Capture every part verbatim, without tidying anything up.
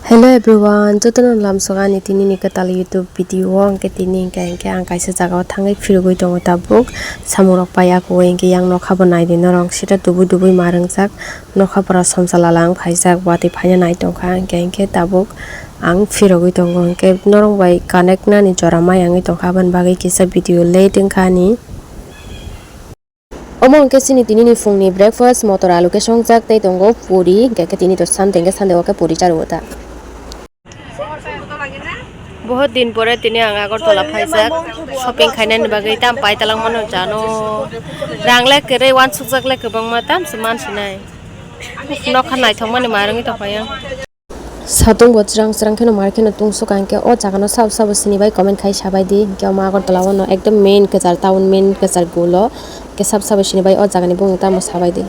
Hello everyone, jotono lamsok ani tini ni kwtal YouTube video o, hwnkhe tini hwnkhe, hwnkhe ang kaisa jaga o thangwi phirogwi tongo tabuk, samung rok paiya kuwi hwnkhe yang nokha bo naidi norok sita dubui dubui ma rwngjak, nokha pora somsa lala wng phaijak, watwi phaina nai tongkha, hwnkhe, hwnkhe tabuk ang phirogwi tongo, hwnkhe norok bai connect nani jora mai wngwi tongkha, aboni bagwi kisa video late wngkha ani. Omo hwnkhe chini tini ni phung ni breakfast, motor alu khe songjak tei tongo puri, hwnkhe khe tini to Sunday, hwnkhe Sunday o khe puri charwo ta. Bohot din pore tini ang Agartala phaijak, shopping khainani bagwi tam pai talangmano jano. Rang le kwrwi, uansukjak le kwbangma, tam se mansinai. Nokha naithokmani ma rwngwi tongphai ang. Satung bo srang srang kheno mar kheno tungsuk ang khe o jaga no sabo sabo sini bai comment khai sabai di, hwnkhe omo Agartala o no ekdom main kwchar, town main kwchar gulo, hwnkhe sabo sabo sini bai o jaga ni bumung tamo sabai di.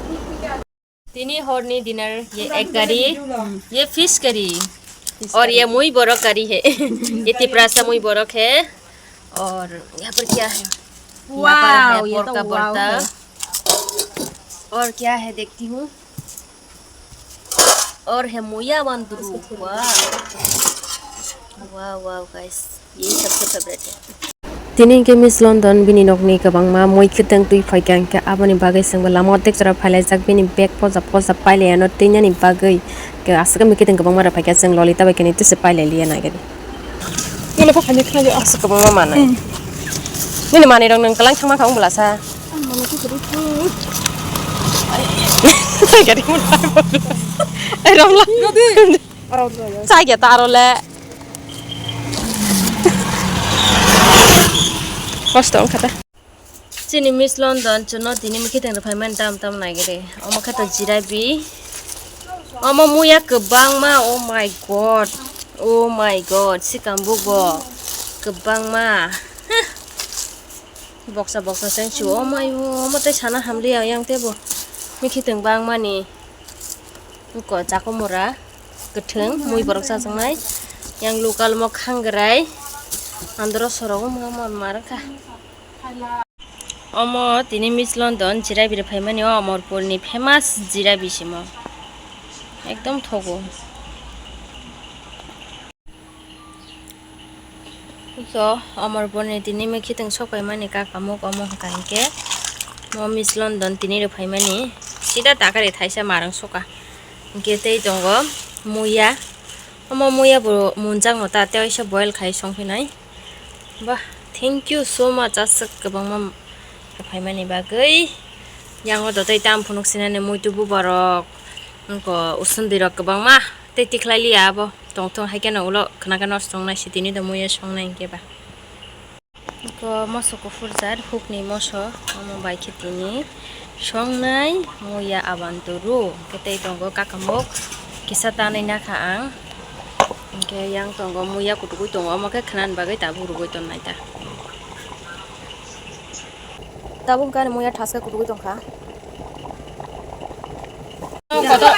Tini hor ni dinner, ye egg curry, ye fish curry, और ये मुई बोरोक curry है, ये तिपरासा मुई बोरोक है, और यहाँ पर क्या है? यहाँ पर है wow, ये pork तो का wow भरता। है। और क्या है देखती हूँ। और है मुया वांदरू। वाह। वाह, वाह, guys। यही सबसे favorite है। Tini hwnkhe Miss London bini nokni kwbangma mui kwtwng twi phaikha, hwnkhe aboni bagwi chwngbo lama o tekjora phailaijak, bini bag poja poja pailaiano twinani bagwi. Hwnkhe aswk mui kwtwng kwbangma rw phaikha, chwng Lolita bai khe twise pailai liya nai gani. Nini pha phani khna aswk kwbangma manwi. Hmm. Nini manwi rok nwng kwlang thangma kha wng bwlasa. Gari mo. Ai, romla. Chai ge taro le. Kosto wng kha ta. Chini Miss London chuno tini mui khiteng rw phaimani tam tam naigiri. Omo khe to jirabi. Omo muya kwbangma, oh my God. Oh my God, sikam bugo. Kwbangma. Boksa boksa cheng chu, oh my, oh, omo tei sana hamliya yang tebo. Mui khiteng bangmani. Ko chakomora. Kwthwng, mui borok chajaknai. Yang local mo khangrai. Andro sorok omo, omo, omo rwkha. Omo tini Miss London jirabi rw phaimani o Omorpurni famous jirabi simo. Ekdom thogo. So, Omorpurni tini mui khitwng sok paimani kakamuk omo hwnkha hinkhe. Mo Miss London tini rw phaimani. Sida takari thaisa marwng soka. Hinkhe tei tongo muya. Omo muya bo munjakno ta tei waisa boil khai songphinai. Bah, thank you so much, aswk kwbangma phaimani bagwi. Yango dotei tam phunuk sinani muitu bubarok, wngkho usundui rok kwbangma tei tikhlai liya abo tongthung, hai kheno ulo khna khe nosto wngnai si tini do muiya songnai hinkhe ba. Wngkho moso kuphur jat hukni moso, omo bai khe tini songnai muiya abanturu, hwnkhe tei tongo kakamuk kisa tanwi nakha ang. Hwnkhe yang tongo, muiya kutugwi tongo, omo khe khwnani bagwi tabuk rwgwi tonnai ta. Tabuk wngkha ani muiya thaska kutugwi tongkha. Kotor,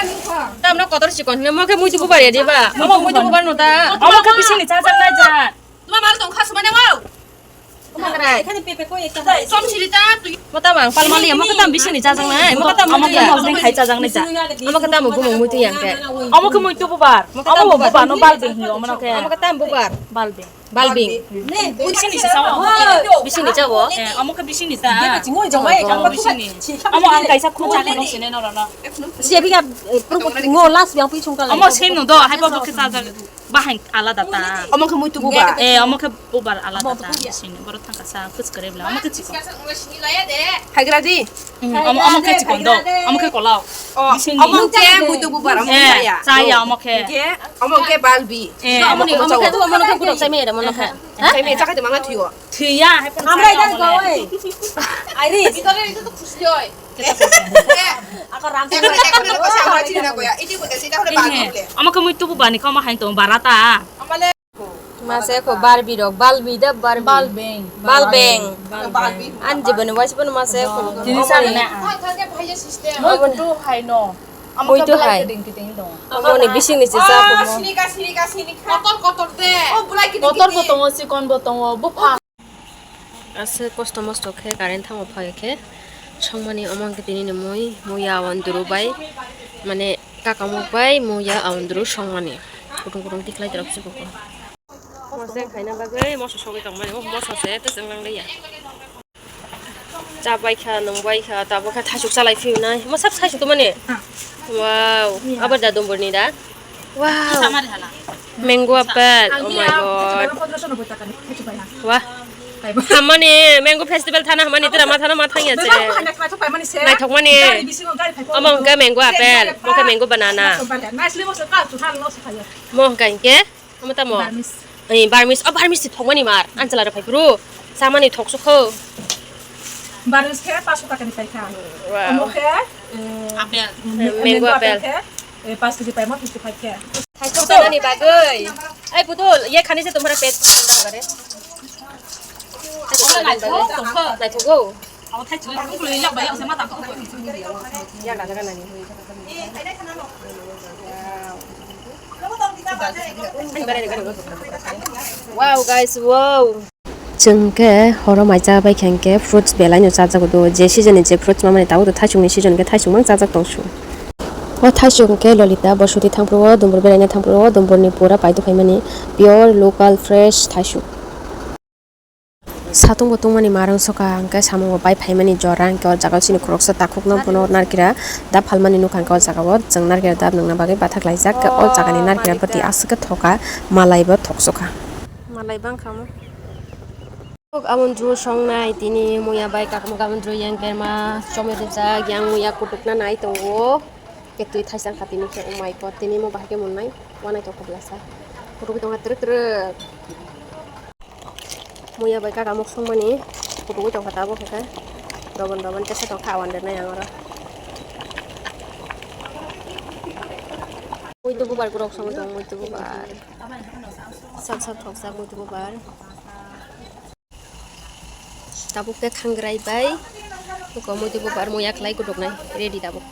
tamno kotor chikon hino, omo khe muitu bubar ya diba? Omo muitu bubar no ta. Omo khe bisingni chajaknai jat. Tuma mal tongkha sumane wow. Tuma krai. Ekhane pepe koi ekta. Som sirita tui. Mota bang palmali, omo khe tam bisingni chajaknai, omo khe tam muitu ya. Omo khe tam bumung muitu yang khe. Omo khe muitu bubar. Omo bubar no balbing hino, omo khe. Omo khe tam bubar. Balbing. Balbing. Bisingni se sao. Bisingni sao. Eh, omo khe bisingni ta. Bisingni. Omo ang kaisa khung cha khung sine no no. Siya biga, eh, pro ngo last yang pi chungkal. Omo same no do, hai bo khe ta. Bahai alada ta. Omo khe muitu bubar. Eh, omo khe bubar alada ta. Sini borok thangka sa khus kare bla. Omo khe chikon. Hagra di. Hmm, omo, omo khe chikon do. Omo khe kolao. Oh, omo khe muitu bubar, omo khe chaya. Chaya omo khe. Omo khe balbi. Eh, omo ni, omo khe tu, omo khe kutok chai me, omo khe. Chai me, chakha de mangla thuyo. Thuya, hai pon. Amra idar ko, oi. Iris. Bidare itu tu khushi oi. Ako ram. Omo khe muitu bubar ni koma hai tong barata. Mase ko Barbie rok, Balbi da Barbie. Balbeng. Balbeng. Balbeng. An jibani wasi pun mase ko. Tini sana na. Muitu hai no. Muitu hai. Kiting kiting dong. Omo ni bising ni sisa ko mo. Sini ka, sini ka, sini ka. Kotor kotor de. Oh, bulai kiting kiting. Kotor bo tongo, sikon bo tongo, bupha. Aswk kosto mosto khe current thango phai khe songmani omo hwnkhe tini ni mui, muiya awanduru bai, mane kakamuk bai muiya awanduru songmani. Gurung tiklai dorok se buko. Moseng khaina bagwi moso sogwi tongmani, oh, moso se tei chwng nang liya. Cha bai kha, nung bai kha, tabuk kha thasuk chalai phiu nai. Mo sab thasuk mani. Wow, abar da dumbur ni da. Wow. Mango apple. Oh my god. Wah. Hamani mango festival thana hamani tera ma thana ma thangya che. Naithok mani. Omo hwnkhe mango apple, mo khe mango banana. Mo hwnkhe hwnkhe. Omo tamo? Barmis. Ei, barmis. Oh, barmis ti thokmani mar. Anchwla rok phai phuru. Samani thok sukho. Barmis khe paanch sho taka ni paikha. Wow. Omo khe, eh, Apple. Mango apple khe, eh, paanch kg paima fifty five khe. Thaichuk tanani bagwi. Ai, pudul, ye khani se tumhara pet phan da bare. Naithogo. Wow, guys, wow. Chwng khe horo mai cha bai khe hwnkhe fruits belai no chajago do, je season ni je fruits mamani tabuk to thaisung ni season khe thaisung mang chajak tong su. O thaisung khe Lolita, Bosuti thangphuru o, Dumbur beraina thangphuru o, Dumbur ni pura paito phaimani pure local fresh thaisung. Satung bo tungmani marung soka, hwnkhe samung bo bai phaimani jora, hwnkhe o jaga o chini khoroksa takhukno bono narkira dap phalmani nukha, hwnkhe o jaga o chwng narkira dap nungna bagwi bathak laijak, hwnkhe o jaga ni narkira bwtwi aswk khe thoka, malai bo thok sokha. Malai bangkha omo. Amon dru songnai tini muya bai kakamo amon dru yang kerma chomai rijak, yang muya kutukna nai tongo. Ketui thaisa kha tini khe, oh my god, tini mo bahai khe monnai, wanai tong kha belasa. Kutuk tongkha twrwk twrwk. Muya bai kaka muk songmani kutukgwi tongkha tabuk hwnkhe. Dobon dobon tesa tongkha awan rwnai ang oro. Muitu bubar borok songwi tongo, muitu bubar. Sak sak thokjak muitu bubar. Tabuk khe khangrai bai. Buko muitu bubar muya khlai kutuknai ready tabuk.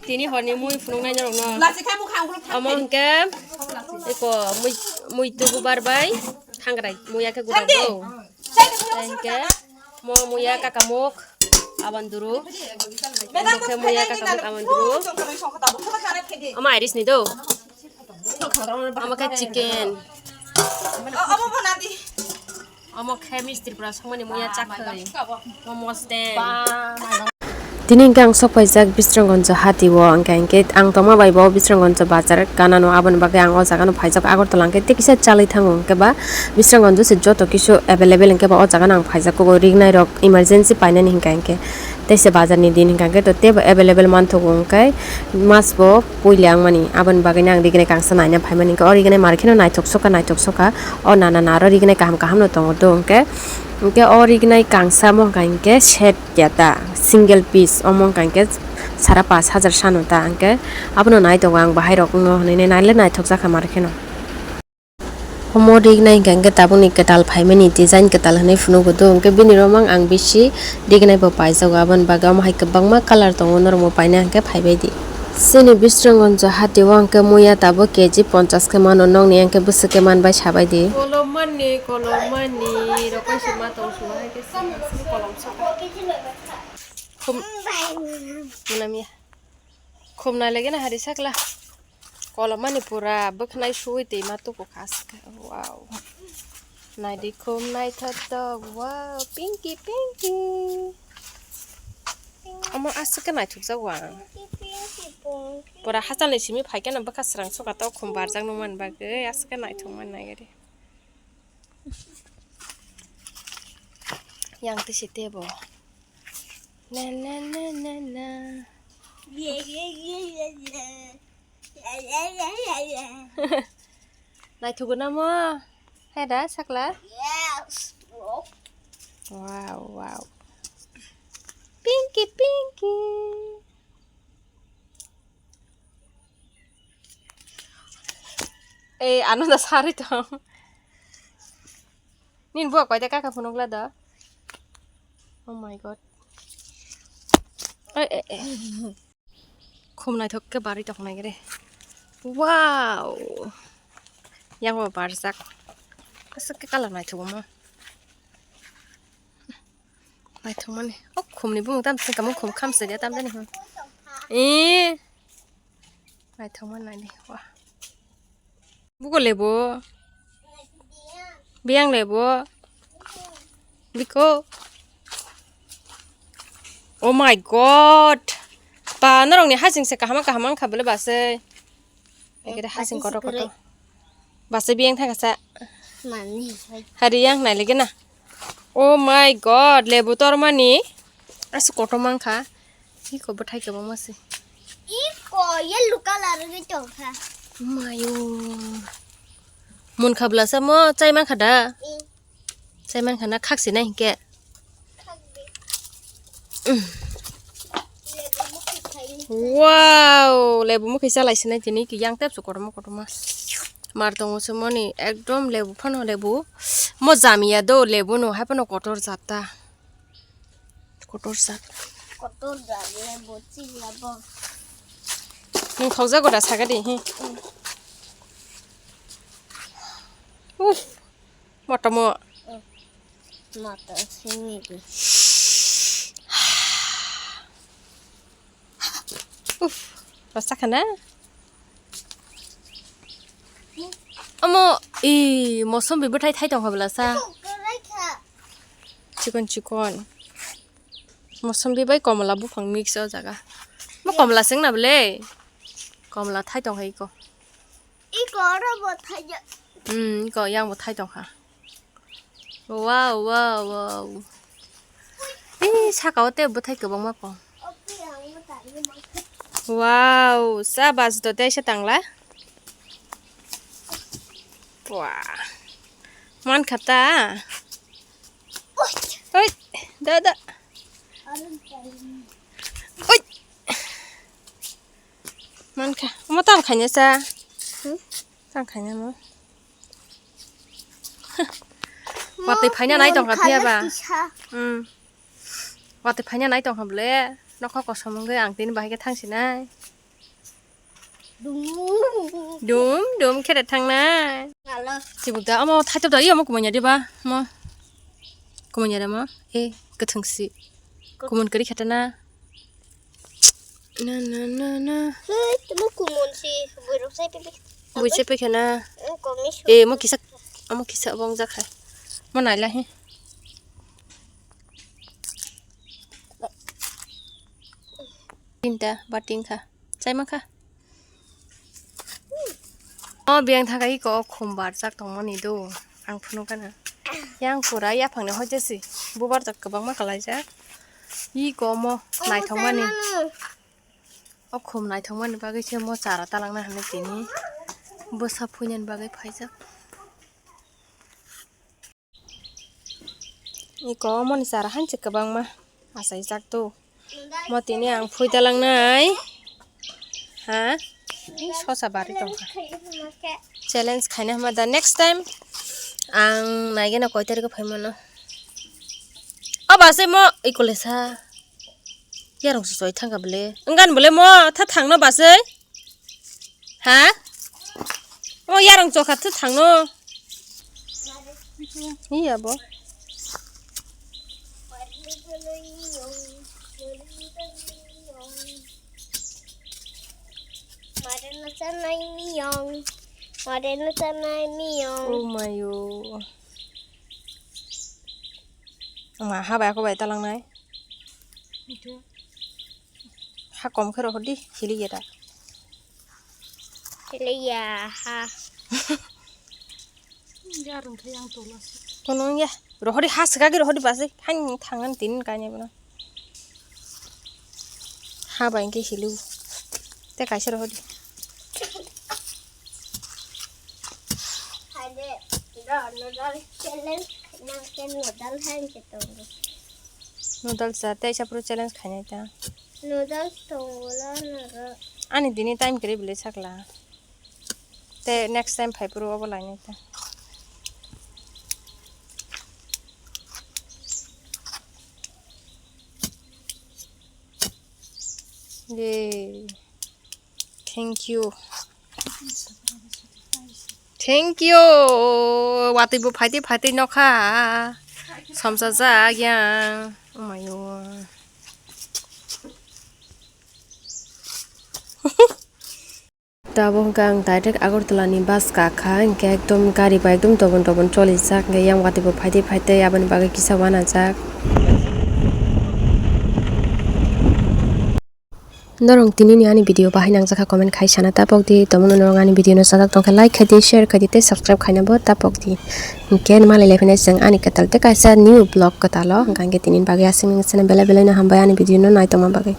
Tini horni mui phunuknai norokno. Omo hwnkhe eko mui-, muitu bubar bai khangrai muya khe gudak do. Tei hwnkhe mo muya kakamuk abanduru. Omo khe muya kakamuk abanduru. Omo iris ni do. Omo khe chicken. Omo khe Miss Tripura songmani muya chakhwlai. Momo stand. Tini hwnkhe ang sok paijak Bisramganj hati o, hwnkhe hwnkhe ang tongma bai bo Bisramganj bazar kanano, aboni bagwi ang o jaga no phaijak Agartala, hwnkhe tei kisa chalwi thango, hwnkhe ba Bisramganj se joto kisu available, hwnkhe ba o jaga no ang phaijak, kugo rignai rok emergency painani hwnkhe hwnkhe. Teisa bazar ni din hwnkha hwnkhe to teibo available manthogo, hwnkhe mas bo puila wngmani, aboni bagwi no ang rignai kangsa naina phaimani, hwnkhe o rignai mar kheno naithok sokha, naithok sokha, o nana naro rignai kaham kaham no tongo do, hwnkhe, hwnkhe o rignai kangsa mo hwnkha hwnkhe set ya ta single piece, omo hwnkha hwnkhe sara pash hajar sano ta, hwnkhe abono nai tongo ang bahai rok wngno hwnwi naile naithok jakha mar kheno. Omo rignai hwnkha hwnkhe tabukni kwtal phaimani design kwtal hwnwi phunukgo do, hwnkhe bini romang ang bisi rignai bo paijago, aboni bagwi omo hai kwbangma colour tongo, norokbo paina hwnkhe phaibai di. Chini Bisramganj hati o hwnkhe muya tabuk K G ponchas khe mano, nokni hwnkhe bwswk khe manbai sabai di. Kolom mani, kolom mani, rok kaisa ma tong sumo hai khe kolom saka. Khum-, munamya. Khum nai lagi na hari sakla. Kolomani pura bwkhnai suwi twi ma tuku kha aswk khe. Wow. Naidi khum naithotok. Wow, pinky, pinky. Omo aswk khe naithokjak o ang. Pura hachalni simi phai kheno bwkha srang sokha to khum barjak nukmani bagwi aswk khe naithok mani nai ri. Yang twi se tebo. Na, na, na, na, na. Naithogo na mo? Hai da, sakla? Yes, bro. Wow, wow. Pinky, pinky. Eh, ano da sari tong. Nini buwa koita kaka phunukla da? Oh my god. Eh, eh, eh. Khum naithok khe barwi tongkha nai re. Wow. Yang bo barjak. Aswk khe colour naithok omo. Naithok mani. O khum ni bumung tam se kamung khum kham se de tam jani. Eh. Naithok mani nai de. Wah. Buko lebu. Biyang lebu. Biko. Oh my God. Ba, norokni hasing se kaham kaham wngkha bole basai. Ekere hasing kotor kotor. Basai biyang thangkha sa. Mani. Hari yang nai lagi na. Oh my God, lebu tormani. Asu kotor mangkha. Iko bwthai kwbangma se. Iko yellow color ni tongkha. Mayo. Munkha bwlasa mo chai mankha da? Mm. Chai mankha na khakse nai hinkhe. Khakde. Mm. Lebu mukhi khaini. Wow, lebu mukhi chalai sinai tini ki yang tep su kotorma kotorma. Mar tongo se moni ekdom lebu phano lebu. Mo jamiya do lebu no hai phano kotor jata. Kotor sak. Kotor jani bo chini abo. Nwng khawjago da sagadi hi. Uff. Motomo. Moto sini di. Uff. Rasa khana. Omo i mosom bi bwthai thai tong kha bwlasa. Chikon chikon. Mosambi bai komla buphang mix o jaga. Mo komla seng na bwle? Komla thai tong hai ko. Iko oro bo thai ja. Hmm, iko yang bo thai tong kha. Wow, wow, wow. Ee, saka o te bwthai kwbangma ko. Wow, sa bas do te sa tangla. Wah. Man kha ta. Oi, da, da. Oi. Mankha. Omo tam khaina sa. Hmm? Tam khaina mo. Watwi phaina nai tongkha phiya ba. Hmm. Watwi phaina nai tongkha bwle. Nokha kosom wngwi ang tini bahai khe thangsinai. Dum. Dum, dum khe de thangnai. Alo. Sibuk da, omo thaitop da, iyo omo kumanya de ba, mo. Kumanya de mo, e, kwthwng si. Kumun kwrwi khe ta na. Na, na, na, na. Hei, tamo kumun si, buirok sai pili. Bui se pekhe na. Eh, komi su. E, mo kisa, omo kisa obong jakha. Mo naila he. Tinta, bating kha. Chai mankha. O biyang thakai iko khum barjak tongmani do. Ang phunukgana. Yang pura yaphangni hoitesi. Bubarjak kwbangma kalaijak. Iko omo naithokmani. O khum naithokmani bagwi se mo chara talangna hinwi tini. Bwsa phuinani bagwi phaijak. Iko omo ni chara hanse kwbangma achaijak to. Mo tini ang phui dalangnai. Ha? Sosa bari tongkha. Challenge khaina hwnba da next time ang naigena koi tarikh o phaimano. O basai mo iko lesa. Yarong se soi thangkha bole. Wngkhan bole mo tha thangno basai. Ha? O yarong chokha thu thangno. Iya bo. Mare no chanai miyong. Mare no chanai miyong. Oh mayo. Ma ha bai ko bai talangnai. Ha kom khe rohor di, hili ya da. Hili ya ha. Yarung khe yang tola se. Kono ya, rohor di ha saka ki rohor di basi, hang thangan tin kanya bana. Ha bai ke hilu. Te kaisa rohor di. Hade, do noodle challenge, nang ke noodle hai ke tongo. Noodle sa, te isa pro challenge khainai ta. Noodles tongo la noro. Ani dini time kiri bile sakla. Te next time phai phuru obo lainai ta. Yay. Thank you. Thank you. Watwi bo phaitwi phaitwi nokha. Somsa jak yang. Oh my God. Tabuk hwnkhe ang direct Agartala ni bus kakha, hwnkhe ekdom gari bai ekdom dobon dobon cholijak, hwnkhe yang watwi bo phaitwi phaitwi aboni bagwi kisa uanajak. Norok tini ni ani video bahai nangjakha comment khai sana tapok di, tamo norok ani video no sajak tongkhe like khai di, share khai di tei subscribe khaina bo tapok di. Hwnkhe malai lai phinai chwng ani kwtal tei kaisa new vlog kwtalo, hwnkhe tini bagwi aswk nang sana belai belai no hambai ani video no naitongma bagwi.